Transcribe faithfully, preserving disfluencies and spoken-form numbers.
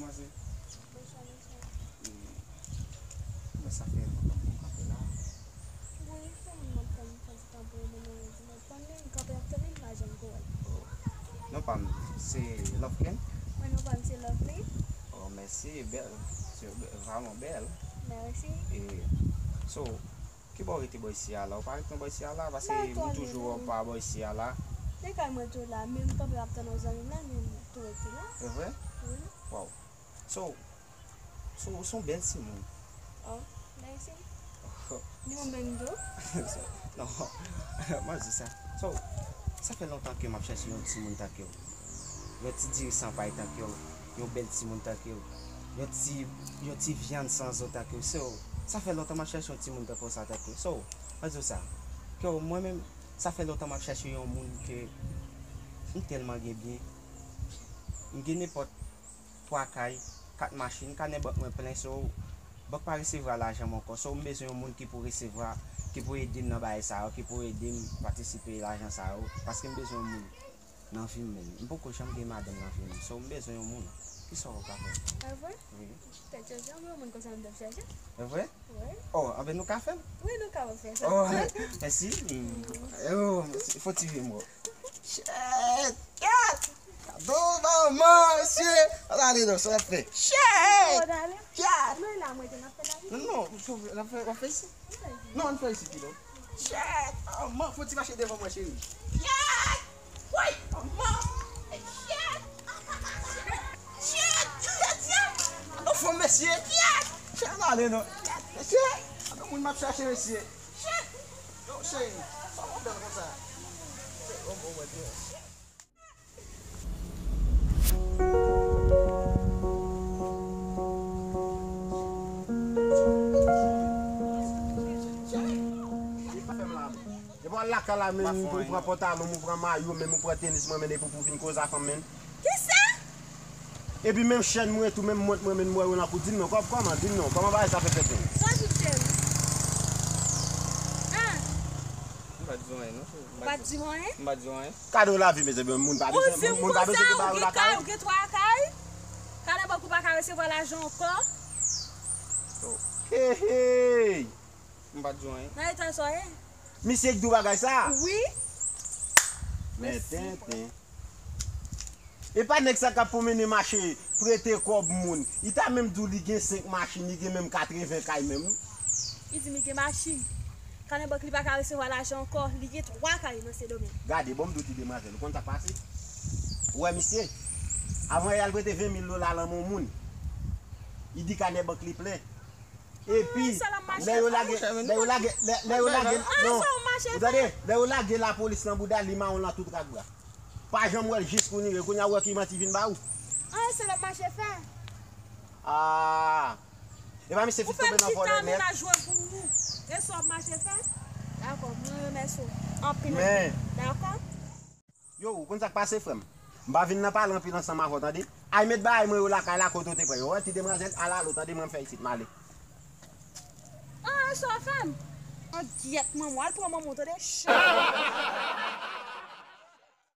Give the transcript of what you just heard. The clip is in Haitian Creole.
Kòman se? Bonswa, bonswa. Hmm. Men sa fè lontan m kanpe la. Wi, se moun m ap tann, m fè ti tan pou yo, men malèrezman, m ap tann li, m kanpe ap tann li, m pa janm ko wè l. Oh. Non pa m, se Lovekin? Wi, non pa m, se Lovely. Oh, mèsi, bèl. Se vrèman bèl. Mèsi. E, so, ki bò w rete bò isi a la? Ou pa ret nan bò isi a la? Paske m toujou wè w pa bò isi a la. Se kay mwen tou la, men m kanpe ap tann yon zanmi m la, men m tou rete la. Se vre? Wi. Waw. So, so, ou se yon bèl timoun. Oh, mèsi. Ni ou menm tou? Non, mwen di sa. So, sa fè lontan ke m ap chèche yon timoun tanke w. Yon ti diri san pay tanke w. Yon bèl timoun tanke w. Yon ti, yon ti vyann san zo tanke w. So, sa fè lontan m ap chèche yon timoun tankou sa tanke w. So, mwen di w sa. Ke w, mwen menm, sa fè lontan m ap chèche yon moun ke m tèlman gen byen. M gen nenpòt twa kay, kat machin, kanè bank mwen plen, so, bank pa resevwa lajan m ankò. So, m bezwen yon moun ki pou resevwa, ki pou ede m nan bagay sa yo, ki pou ede m patisipe lajan sa yo, paske m bezwen yon moun nan vi m menm. M poko janm gen madanm nan vi m. So, m bezwen yon moun. Kisa w ka fè? A vre? Wi. Tèt chaje, anpil moun konsa m t ap chache. E vre? Wi. Oh, anben nou ka fè l? Wi, nou ka fè sa. Oh, mèsi. Mm. Oh, mèsi. Fò ti vi m, bro. Shit! Shit! Kado manman, mesye! Al ale non, sa l ap fè. Shit! Shit! Non, non, w ap fè, w ap fè isi. Non, ann fè isi pito. Shit! Oh, man, fò ti mache devan mwen, cheri. Shit! Woy! Manman! Shit! Shit! Shit! Shit! Anfòm, mesye! Shit! Shit, ale non! Mesye! Anpil moun m ap chache, mesye! Shit! Yo, cheri! Sa w ap fè konsa? Shit! Oh, oh, my God! Epa w al lakay la menm, ou pran pantalon m, ou pran mayo menm, ou pran tenis mwen menm, epi pou vin koze a fanm menm. Kisa? Epi menm chèn mwen tou, menm mont mwen menm, m wè yo nan kou, di m non, kòb kòman, di m non, kòman bagay sa fè fèt menm? Sa w di m cheri? Hein? M pa t di w anyen non cheri. M pa t di w anyen? M pa t di w anyen. Kado lavi, mezanmi, moun pa bezwen, moun pa bezwen gen ba yo lakay. Ou gen twa kay? Kanè bank ou pa ka resevwa lajan ankò? Hey, hey! M pa t di w anyen. Nan eta sa w ye? Misye k di w bagay sa? Wi. Men tenten. E pa nèg sa k ap pwomennen mache, prete kòb moun. Li ta menm di w li gen senk machin, li gen menm katreven kay menm. Li di m li gen machin. Kanè bank li pa ka resevwa lajan ankò, li gen twa kay nan Sendomeng. Gade, bon, m di w ti demwazèl, ou konn sa k pase? Ou wè misye? Avan yè al prete ven mil dola nan men yon moun, li di kanè bank li plen. Epi, lè yo lage, lè yo lage, lè, lè yo lage, non, ou tande? Lè yo lage lapolis nan bouda l, li mawon lan tout rak bra. Pa janm wè l jis kounye, kounye a ou wè ki manti vin ba ou. An, se l ap mache fè. Ah. E pa misye fin tonbe nan vòlè nèt. Ou fè m ti tan menaj wè pou ou. E sa w ap mache fè? Dakò, mwen remèsye w anpil, anpil. Dakò? Yo, ou konn sa k pase, frè m? M pa vin nan pale anpil ansanm avè w, tande? Ay, met bagay mwen yo lakay la, kote w te pran yo. Wè, ti demwazèl, al ale w, tande, mwen m fè isit, m ale. Ah, e sa w fè m? An gyèt manman w, al pran manman w, tande?